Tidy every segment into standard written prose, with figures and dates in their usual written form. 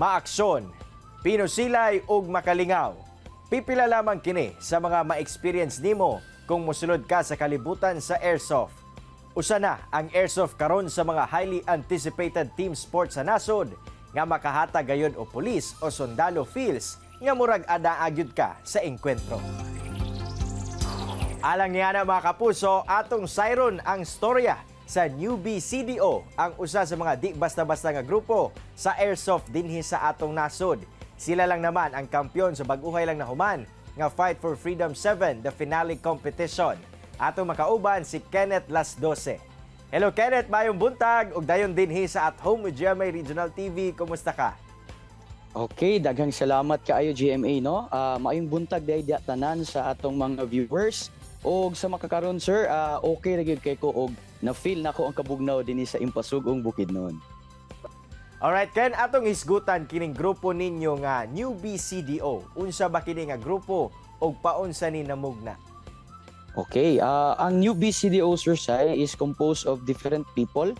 Maaksyon, pinusilay ug makalingaw. Pipila lamang kini sa mga ma-experience nimo kung mosulod ka sa kalibutan sa airsoft. Usa na ang airsoft karon sa mga highly anticipated team sports sa nasod nga makahatag gayod og pulis o sundalo feels nga murag adaa gyud ka sa engkwentro. Alang niya na, mga kapuso, atong sayron ang storya sa Newbie CDO, ang usa sa mga di basta-basta nga grupo sa airsoft dinhi sa atong nasod. Sila lang naman ang kampiyon sa bag-ohay lang nahuman nga Fight for Freedom 7, the finale competition. Atong makauban si Kenneth Las 12. Hello Kenneth, maayong buntag ug dayon dinhi sa At Home with GMA Regional TV. Kumusta ka? Okay, daghang salamat kaayo, GMA, no. Maayong buntag diay diha tanan sa atong mga viewers. Og sa makakaron, sir, okay ra gyud kay ko og na-feel nako ang kabugnaw dinhi sa Impasug-ong Bukidnon. Alright, Ken, atong hisgutan kining grupo ninyo nga Newbie CDO. Unsa ba kini nga grupo ug paunsa ni namugna? Okay, ang Newbie CDO, sir Sai, is composed of different people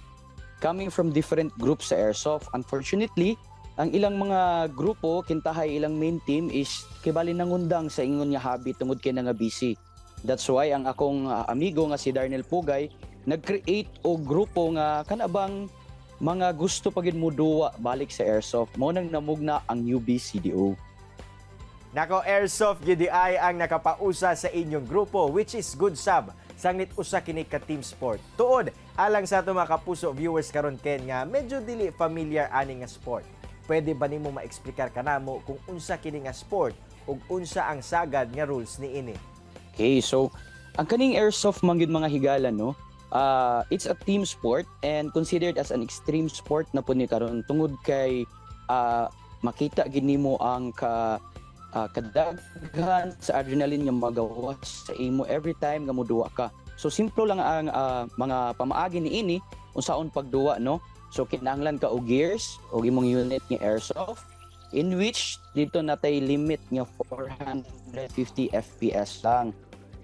coming from different groups sa airsoft. Unfortunately, ang ilang mga grupo, kintahay ilang main team is kibali nangundang sa ingon nga hobby tungod kay nga busy. That's why ang akong amigo nga si Darnell Pugay nag-create og grupo nga kanabang mga gusto pa gyud muduwa balik sa airsoft. Mao nang namugna ang Newbie CDO. Nako, airsoft gyud ay ang nakapausa sa inyong grupo, which is good sab sanglit usa kini ka team sport. Tuod alang sa ato mga kapuso viewers karon, Ken, nga medyo dili familiar ani nga sport. Pwede ba nimo maeksplikar kanamo kung unsa kini nga sport ug unsa ang sagad nga rules niini? Okay, so ang kaning airsoft man gyud, mga higala, no. It's a team sport and considered as an extreme sport na pud ni karon tungod kay makita gid nimo ang kadaghan sa adrenaline nga magawas sa imo every time nga moduwa ka. So simple lang ang mga pamaagi niini unsaon pagduwa, no. So kinahanglan ka og gears og imong unit nga airsoft, in which dito natay limit nga 450 FPS lang.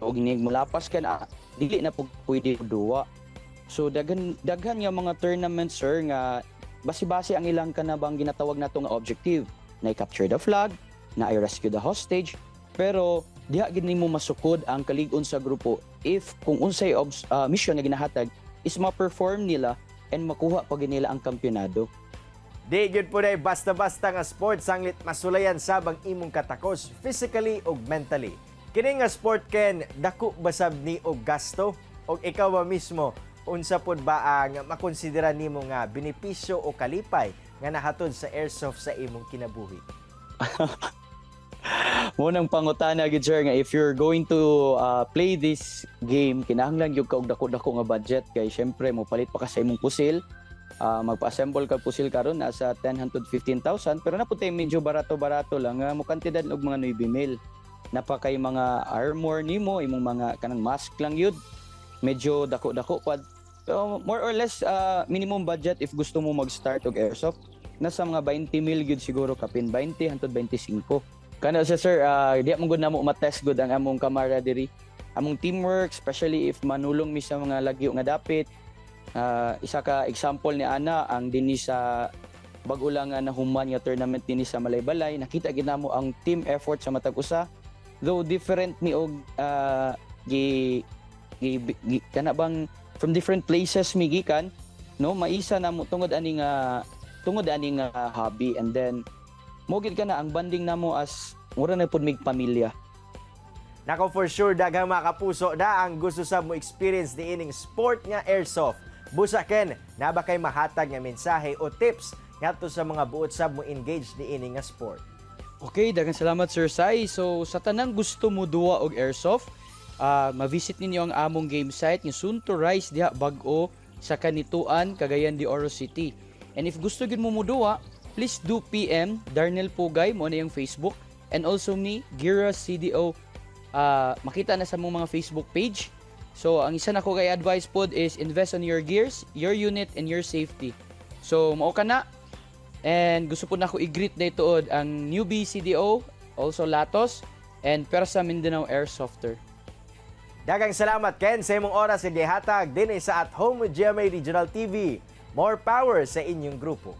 Og inig molapas ka na, dili na pud pwede duwa. So daghan daghan nga mga tournament, sir, nga base-base ang ilang kanabang ginatawag nato nga objective na capture the flag, na I rescue the hostage, pero diha gid nimo masukod ang kalig-on sa grupo if kung unsay mission nga ginahatag is ma-perform nila and makuha pa gid nila ang kampyonado. Di gyud po na basta-basta nga sport sanglit masulayan sab ang imong katakos physically ug mentally. Kini nga sport, Ken, dako ba sab ni og gasto? Og ikaw ba mismo, unsa pod ba ang makonsidera nimo nga benepisyo o kalipay nga nahatod sa airsoft sa imong kinabuhi? Mao nang pangutana gid, sir, nga if you're going to play this game, kinahanglan gyud ka og dako-dako nga budget kay syempre mo palit pa ka sa imong pusil. Magpa-assemble ka pusil karon, nasa 10 to 15,000, pero na pud medyo barato-barato lang nga mo kantidad og mga 9 mil. Napa kay mga armor nimo, imong mga kanang mask lang yun, medyo dako-dako pa. So more or less, minimum budget if gusto mo mag-start og airsoft, nasa mga 20 mil gyud siguro kapin, 20 hangtod 25. Kana siya, sir, di mo gud namo matest gud ang among camaraderie, among teamwork, especially if manulong mi sa mga lagyo nga dapit. Isa ka example ni ana ang dinhi sa bag-o lang nga nahuman nga tournament dinhi sa Malaybalay, nakita gid namo ang team effort sa matag usa. Though different mi og gi, kana bang from different places mi gikan, no, maisa na mo tungod ani nga hobby, and then mo gid kana ang bonding namo as mura na pud mig pamilya. Nako, for sure daghang mga kapuso na ang gusto sa mo experience ni ining sport nga airsoft. Busa Ken, naa ba kay mahatag nga mensahe o tips ngadto sa mga buot sab mo engage ni ini nga sport? Okay, daghang salamat, Sir Sai. So sa tanang gusto mo duwa og airsoft, ma-visit ninyo ang among game site nga soon to rise diha bag-o sa Canitoan, Cagayan de Oro City. And if gusto gyud mo muduwa, please do PM Darnell Pugay mo na yung Facebook and also me, Gira CDO. Makita na sa mong mga Facebook page. So ang isa nako kay advice pod is invest on your gears, your unit and your safety. So mao ka na. And gusto po nako i-greet na ituod ang Newbie CDO, also Latos, and Persa Mindanao Airsofter. Daghang salamat, Ken, sa imong oras nga gihatag dinhi sa At Home with GMA Regional TV. More power sa inyong grupo.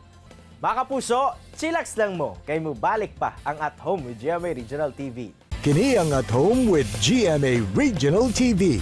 Mga kapuso, chillax lang mo kay mubalik pa ang At Home with GMA Regional TV. Kini ang At Home with GMA Regional TV.